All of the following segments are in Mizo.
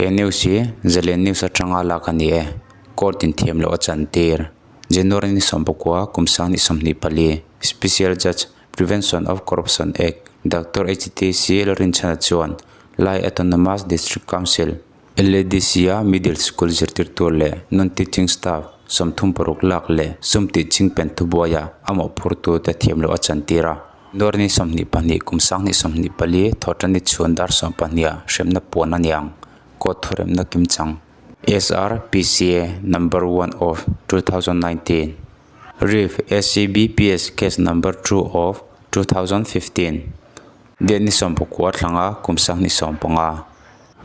He news hi Zalen News atanga lak a ni e. Court in thiam loh a chantir. January ni sawmpakua kum sang ni 24 Special Judge, Prevention of Corruption Act, Doctor HTC Lalrinchhana chuan Lai Autonomous District Council, LADC-a Middle School zirtirtu leh Non-Teaching Staff 36 lak leh sum tih chingpen thubuaia a mawhphurtute thiam loh a chantir a. Dawr ni 22 kum 2024 thawhṭan ni chhun dar 12-ah hremna puan a ni ang, court thuremna kimchang. SRPCA Number One of 2019, Ref SCBPS Case Number Two of 2015, Date ni 19 thlanga kum 2015.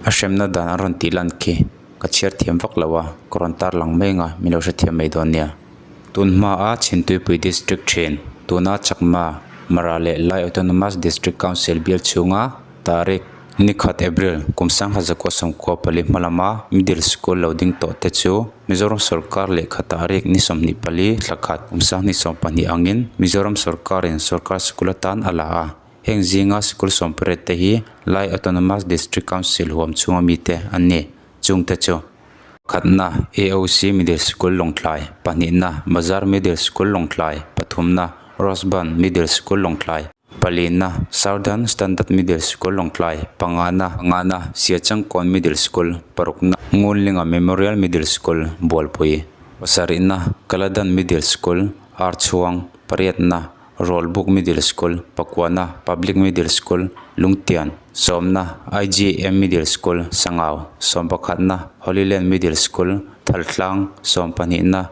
A hremna dan an rawn tih lan khi ka chhiar thiam vak lo a, ka rawn tar lang mai anga min lo hrethiam mai dawn nia. Tun hmaa Chhintuipui District thin, tuna Chakma, Mara leh Lai Autonomous District Council bial chhunga Tarik, Nikhat April, kum 1994 hma lama Middle School lo ding tawh te chu Mizoram sorkar lehkha tarik ni 24 thla khat kum 2020 angin Mizoram sorkarin sorkar sikul atan a la a. Heng zinga sikul sawmpariat te hi Lai Autonomous District Council huam chhunga mite an ni. Chungte chu. Khatna, AOC Middle School Lawngtlai, pahnihna, Bazar Middle School Lawngtlai, pathumna, Rosban Middle School Lawngtlai, palina, Southern Standard Middle School Lawngtlai, pangana, pangana, Siachangkawn Middle School, parukna, Ngunlinga Memorial Middle School, Bualpui, pasarihna, Kaladan Middle School, Archhuang, pariatna, Rawlbuk Middle School, Pakuana Public Middle School, Lungtian, Sawmna, IGM Middle School, Sangau, Sawmpakhatna, Holy Land Middle School, Thaltlang, Sawmpahnihna,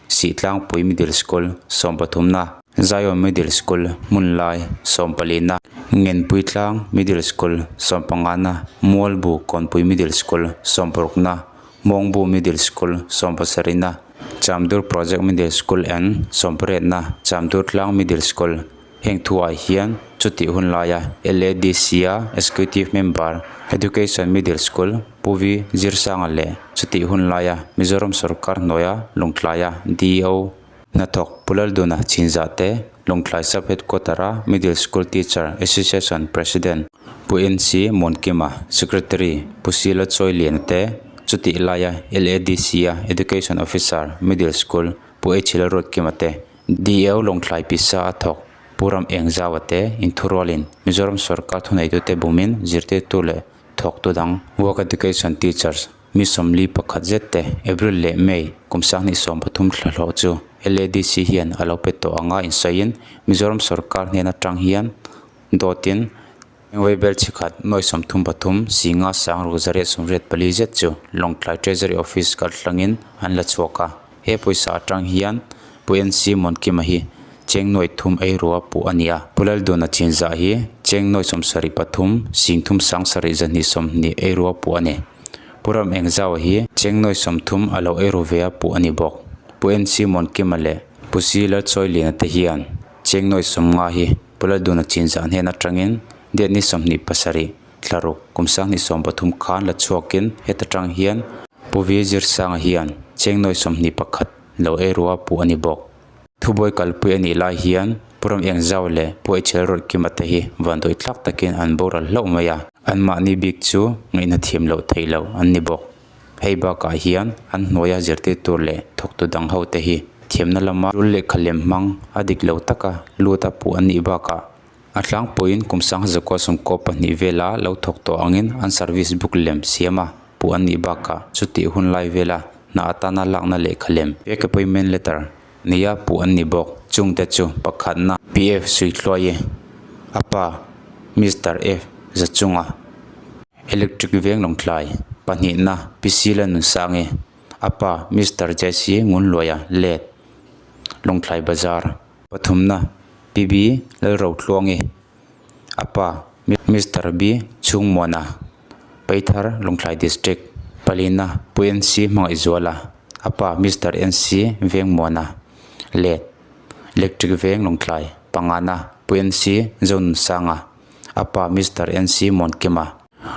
Sihtlangpui Middle School, Sawmpathumna, Zion Middle School, Hmunlai, Sawmpalina, Ngenpuitlang Middle School, Sawmpangana, Mualbu Kawnpui Middle School, Sawmparukna, Mawngbu Middle School, Sawmpasarihna, Chamdur Project Middle School and Sawmpariatna, Chamdur Tlang Middle School. Heng thuah hian chutih hun laia LADC-a Executive Member, Education Middle School, Pu Vi Zirsanga leh chutih hun laia Mizoram Sorkar hnuaia Lawngtlaia DO hnathawk Pu Lalduna Chinzah te, Lawngtlai Sub Headquarter-a Middle School Teacher Association President, Pu NC Muankima, Secretary, Pu Sila Chawiliana te, chutih laia LADC-a Education Officer, Middle School, Pu H Lalruatkima te, DEO Lawngtlai Pisa a thawk, Pu Ram Engzaua te inthurualin Mizoram sorkar thuneitute bumin zirtirtu leh thawktu dang, Work Education Teachers, mi 41 zet te April leh May kum 2013 thla hlawh chu LADC hian a lo pe tawh anga insawiin Mizoram sorkar hnen atang hian Dawtin, Engvaibel chikhat nuai 33 singa sang ruk zariat 84 zet chu Lawngtlai Treasury Office kal tlangin an la chhuak a. He pawisa atang hian Pu NC Muankima hi cheng nuai thum ei rua puh a ni a. Pu Lalduna Chinzah hi cheng nuai 73 sing thum sang sarih zahnih 20 ei rua puh a ni. Pu Ram Engzaua hi cheng nuai 30 a lo ei ru ve a puh a ni bawk. Pu NC Muankima leh Pu C Lalchawiliana te hian cheng nuai 50 hi Pu Lalduna Chinzah hnen atangin date ni 27 thla ruk kum 2030 khan la chhuakin heta tang hian Pu Vi Zirsanga hian cheng nuai 21 lo ei rua puh a ni bawk. Thubuai kalpui a nih lai hian Pu Ram Engzau leh Pu Echel Ruatkima te hi vanduai tlak takin an boral hlauh mai a, anmahni bik chu ngaihna thiam loh theih loh an ni bawk. Hei bakah hian an hnuaia zirtir tur leh thawktu dang ho te hi thiamna lama tul lehkha lem hmang a dik lo taka lut a puh an nih bakah a tlangpuiin kum 1992 vela lo thawk tawh angin an service book lem siam a puh an nih bakah chutih hun lai vela hna atana lakna lehkha lem fake appointment letter nia puh an ni bawk. Chungte chu pakhatna PF Suithluaii a pa Mister F Zachunga Electric veng Lawngtlai pahnihna PC Lalnunsangi a pa Mister JC Ngunluaia let Lawngtlai Bazar pathumna PB Lalrotluangi a pa Mister B Chhungmuana Paithar Lawngtlai District palina Pu NC Hmangaihzuala a pa Mister NC Vengmuana let Electric veng Lawngtlai pangana Pu NC Zonunsanga a pa Mister NC Muankima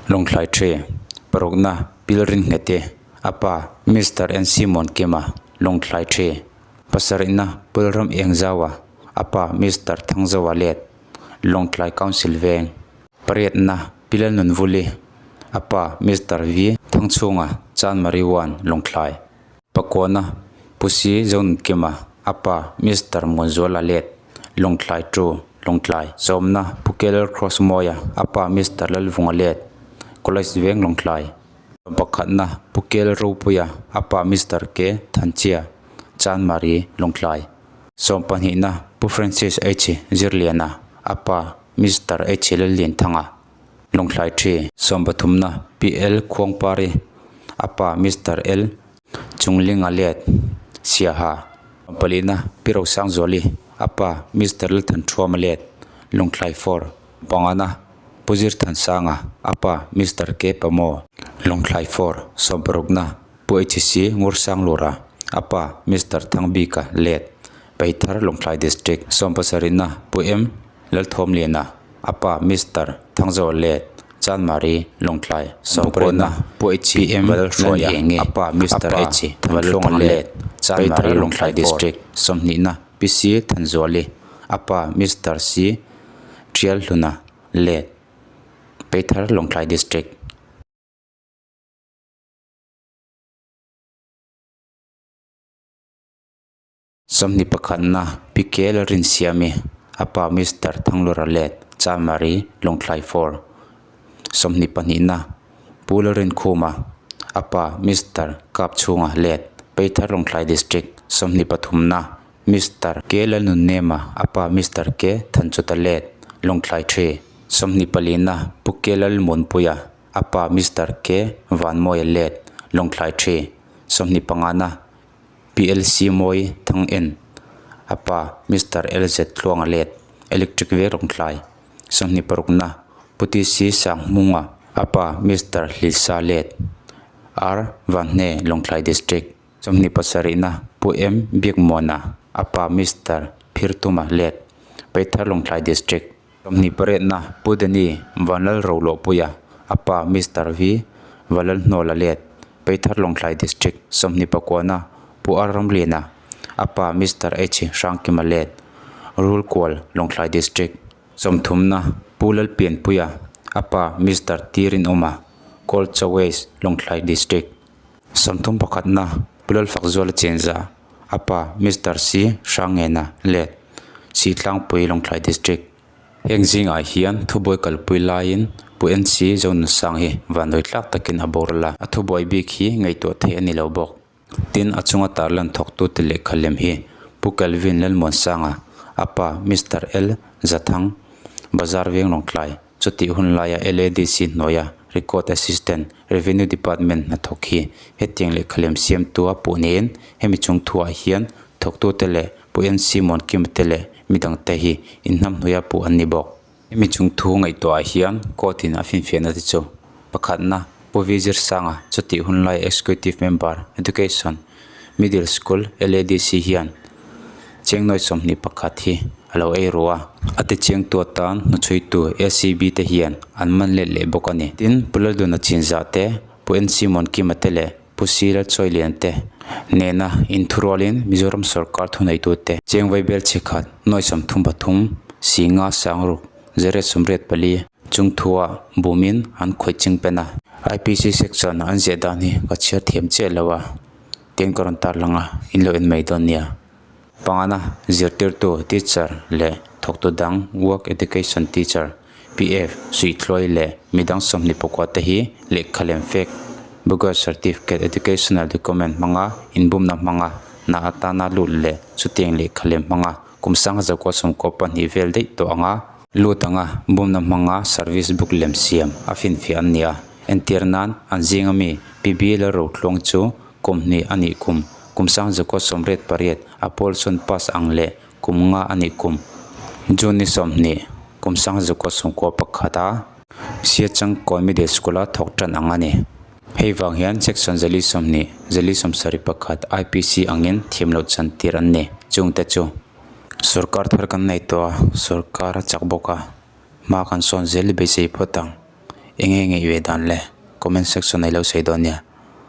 Lawngtlai Tre parukna Pilrin Nghete a pa Mister NC Muankima Lawngtlai Tre pasarihna Pulram Engzaua a pa Mister Thangzaua let Lawngtlai Council veng pariatna Pilalnunvuli. A pa, Mister V. Thangchhunga, Chanmari One, Lawngtlai. Pakuana, Pu C. Zonunkima, a pa, Mister Muanzuala Let, Lawngtlai Two, Lawngtlai. Sawmna, Pu Keller Cross Mawia, a pa, Mister Lalvunga Let, College Veng, Lawngtlai. Pakhatna, Pu Kel Ropuia, a pa Mister K. Thanchia, Chanmari, Lawngtlai. Sawmpahnihna, Pu Francis H. Zirliana, a pa Mister H. Lallianthanga, Lawngtlai Thi. Sawmpathumna, Pi L. Khuangpari, a pa Mister L. Chunglinga Let, Siaha. Sawmpalihna, Pi Rosangzuali, a pa Mister Lalthanthuama Let, Lawngtlai Four. Pangana, Pu Zirthansanga, a pa Mister K Pamo, Lawngthlai Four, Sawmparukna, Pu HC Ngursanglura, a pa Mister Thangbika, Let, Paithar, Lawngthlai District, Sawmpasarihna, Pu M Lalthawmliana, a pa Mister Thangzawa, Let, Chanmari, Lawngtlai, Sawmpakawna, Pu HM Lalhruaia, a pa Mister H Thanthluanga, Let, Chanmari, Lawngtlai District, Sawmhnihna, Pi C Thanzuali, a pa Mister C Ṭialhluna let Peithar Lawngtlai District. Sawmhnih pakhatna Pi K Lalrinsiami a pa Mister Thanglura let Chamari Lawngtlai Four. 22 pahnihna Pu Lalrinkhuma a pa Mister Kapchhunga let Peithar Lawngtlai District. 23na Mister K Lalnunnema, a pa Mister K Thanchuta let, Lawngtlai Thi. 24na Pu K Lalmuanpuia, a pa Mister K Vanmawia let, Lawngtlai Thi. 25na PLC Mawi Thang En, a pa Mister LZ Tluanga let, Electric Veng Lawngtlai. 26na Pu TC Sanghmunga, a pa Mister Hlisa let, R Vanhne, Lawngtlai District. 27na Pu M Biakmuana, a pa Mister Phirtuma let, Paithar Lawngtlai District. 28na Pu Danny Vanlal Rolohpuia, a pa Mister V Valalhnawla let, Paithar Lawngtlai District. 29na Pu R Ramliana, a pa Mister H Hrangkima let, Rulkual, Lawngtlai District. 30na Pu Lalpianpuia, a pa Mister T Rinawma, Kawlchaw West, Lawngtlai District. 31na Pu Lalfakzuala Chenza, a pa Mister C Hrangena let Sitlangpui Lawngtlai District. Heng zingah hian thubuai kalpui laiin Pu NC Zonusang hi vandawi tlak takin a boral a, a thubuai bik hi ngaihtuah theih a ni lo bawk. Tin, a chunga tarlan thawktute lehkha lem hi Pu Kelvin Lalmuansanga, a pa Mister L Zathang, Bazar Veng Lawngtlai, Chutih hun laia LADC hnuaia Record Assistant, Revenue Department hnathawk hi hetiang lehkha lem siamtu a puh niin hemi chung thuah hian thawktute leh Pu NC Muankima te leh midangte hi inhnamhnuaia puh an ni bawk. Hemi chung thu ngaihtuahah hian court in a finfiahna te chu pakhatna Pu V Zirsanga chutih hun laia Executive Member, Education, Middle School, LADC hian Chengnawi 21 hi a lo ei ru a, a ti chiangtu atan hnuchhuitu ACB te hian an man let leh bawk a ni. Tin, Pu Lalduna Chinzah te, Pu NC Muankima te leh Pu C Lalchawilian te nena inthurualin Mizoram sawrkar thuneitute Chengvai bel chhikhat nawi 33 Singa Sangruk zariat 84 chung thua bumin an khawih ching pen a. IPC section an ziah dan hi ka chhiar thiam chiah lo a. Tin ka rawn tarlang a, in lo en mai dawn nia. Pangana, zirtirtu, teacher, leh thawktu dang, work education teacher, PF, suihthluai leh midang 24 te hi lehkha lem fek, bogus certificate, educational document hmanga inbumna hmanga hna atana lut leh chutiang lehkha lem hmanga kum sangha zakua 92 vel daih tawh anga lut anga bumna hmanga service book lem siam a finfiah an ni a. Entir nan an zinga mi PB Lalrotluang chu kum hnih a nih kum, kum sangzakaw 88 a pawl sawn pass ang leh kum nga a nih kum, June ni 20, kum sangzakaw 91 a Siachangkawn Middle School a thawk tan ang a ni. Hei vang hian Section 420, 471 IPC angin thiam loh chan tir an ni. Chungte chu sorkar thar kan nei tawh a, sorkar a chak bawk a, hma kan sawn zel i beisei phawt ang. Eng nge ngaih ve dan le? Comment section ah i lo sawi dawn nia.